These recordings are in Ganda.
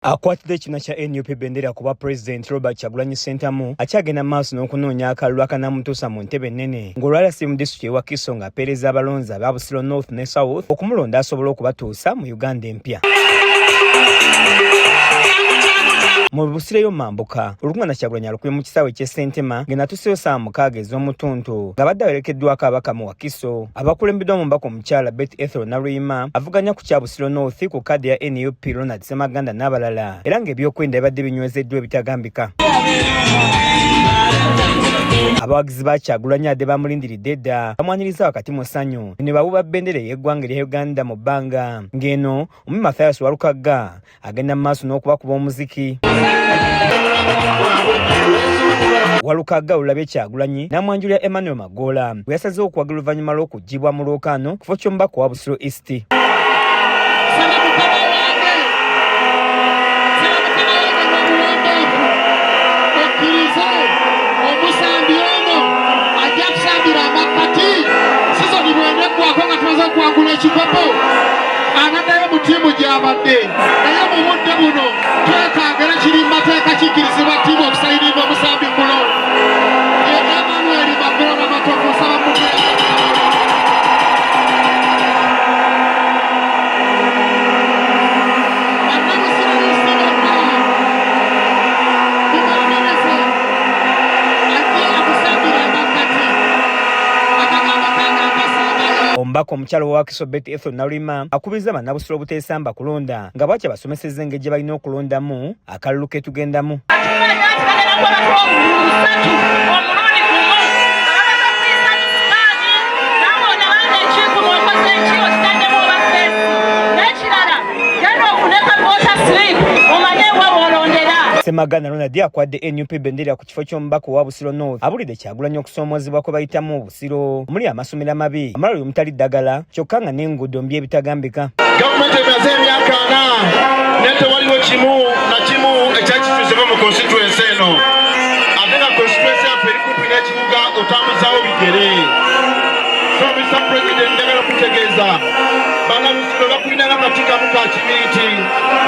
Akwatidde ekibiina kya NUP bendera ku bwa Pulezidenti Robert Kyagulanyi Ssentamu akyagenda mu maaso n'okunoonya akalulu akanaamutuusa mu ntebe ennene ng'olwali asibye mu disitulikiti y'e Wakiso ng'apeereza abalonzi aba Busiro North ne South okumulonda asobole okubatuusa mu Uganda empya. Mu Busiro ey'omumambuka, olukuŋŋaana Kyagulanyi alukubye mu kisaawe ky'e Ssentema ng'enatuuseyo ssaawa 6 ez'omutuntu ng'abadde awerekeddwako ababaka mu Wakiso abakulembeddwa omubaka omukyala Betty Ethel Naluyima avuganya ku kya Busiro North ku kaadi ya NUP Ronald Ssemaganda n'abalala era ng'ebyokwerinda bibadde binywezeddwa ebitagambika. Abawagizi ba Kyagulanyi adde bamulindiridde dda bamwaniriza wakati mu ssanyu ne bawuba bendera ey'eggwanga erya Uganda mu bbanga ng'eno Omu Mathias Walukagga agenda mu maaso n'okubakuba omuziki. Walukagga olulabye Kyagulanyi n'amwanjulira Emmanuel Magoola gwe yasazeewo okuwagira oluvannyuma lw'okuggyibwa mu lwokaano ku kifo ky'omubaka owa Busiro East. Omusambi ono ajja kusambira amakkati sizoni bweneggwako nga tumaze okuwangula ekikopo anaddayo mu ttiimu gy'abadde naye mu budde buno twetaaga era kiri mu mateeka kikkirizibwa ttiimu okusayininga omusambi guno ye Emmanuel Magoola Matovu nsaba mukira. Omubaka omukyala owa Wakiso Betty Ethel Naluyima akubiriza bannabusiro obuteesamba kulonda nga bwatyo abasomesezza engeri gye balina okulondamu akalulu ke tugendamu. Ssemaganda Ronald akwadde NUP bendera ku kifo ky'omubaka owa Busiro North abulidde Kyagulanyi okusoomoozebwa kwe bayitamu mu Busiro omuli amasomero amabi, amalwaliro omutali ddagala kyokka nga n'enguudo mbi ebitagambika. Gavumenti emaze emyaka 40 naye tewaliwo kimu na kimu ekyakikyusibwa mu constituency eno ate nga constituency yaffe eri kumpi n'ekibuga otambuzaawo bigere. So Mr. President njagala kutegeeza bannabusiro bakulina nakati kamu ka kibiriiti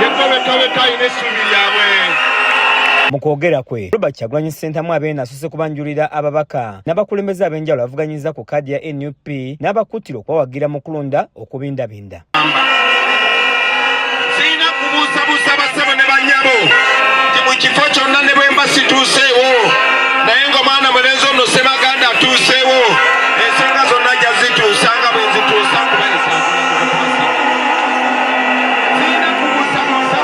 yekobekabeka alina essuubi lyabwe. Mu kwogera kwe Robert Kyagulanyi Ssentamu abeeno asoose kubanjulira ababaka n'abakulembeze ab'enjawulo abavuganyiza ku kaadi ya NUP n'abakuutira okubawagira mu kulonda okubindabinda. Sirina kubuusabuusa bassebo ne bannyabo nti mu kifo kyonna ne bwe mba situuseewo naye ng'omwana mulenzi ono Ssemaganda atuuseewo ensonga zonna ajja zituusa nga bwe nzituusa kuba sirina kubuusabuusa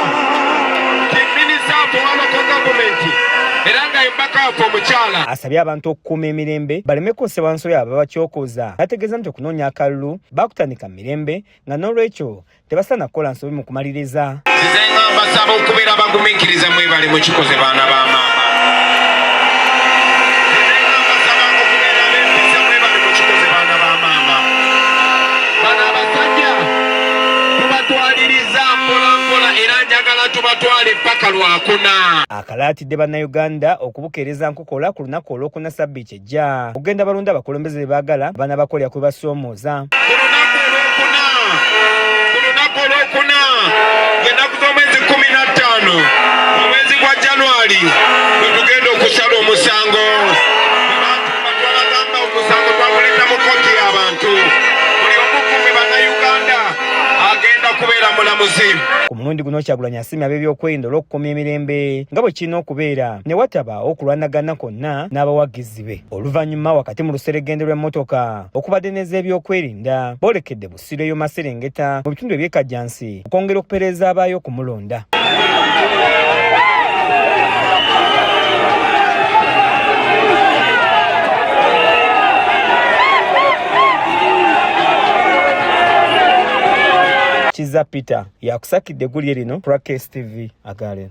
nti minisita waffe owa local gavumenti era nga embaka waffe omukyala Asabye abantu okukuuma emirembe baleme kukosebwa nsobi abo ababakyokooza n'ategeeza nti okunoonya akalulu baakutandika mu mirembe nga n'olwekyo tebasaana kukola nsobi mu kumaliriza. Nzize nga mbasaba okubeera abagumiikiriza mwebale mukikoze baana ba maama. Nzize nga mbasaba okubeera ab'empisa mwebale mukikoze baana ba maama. Bano abasajja tubatwaliriza mpola mpola era njagala tubatwale paka Lwakuna. Akalaatidde Bannayuganda okubukeereza nkokola ku lunaku Olwokuna ssabbiiti ejja okugenda balonde abakulembeze be baagala abanabakolera kwe basoomooza. Ku lunaku Olwokuna, ku lunaku Olwokuna ng'ennaku z'omwezi 15 omwezi gwa January bwe tugenda okusala omusango. Bwe twabagamba omusango twaguleeta mu kkooti y'abantu. Buli omu ku ffe Bannayuganda agenda kubeera mulamuzi. Ku mulundi guno Kyagulanyi asiimye ab'ebyokwerinda olw'okukuuma emirembe nga bwe kirina okubeera ne watabaawo okulwanagana kwonna n'abawagizi be. Oluvannyuma wakati mu luseregende lw'emmotoka okubadde n'ez'ebyokwerinda boolekedde Busiro eyo Maserengeta mu bitundu eby'e Kajjansi okwongera okupereeza abaayo okumulonda. Kizza Peter yakusakidde eggulire lino ku lwa KSTV Agale.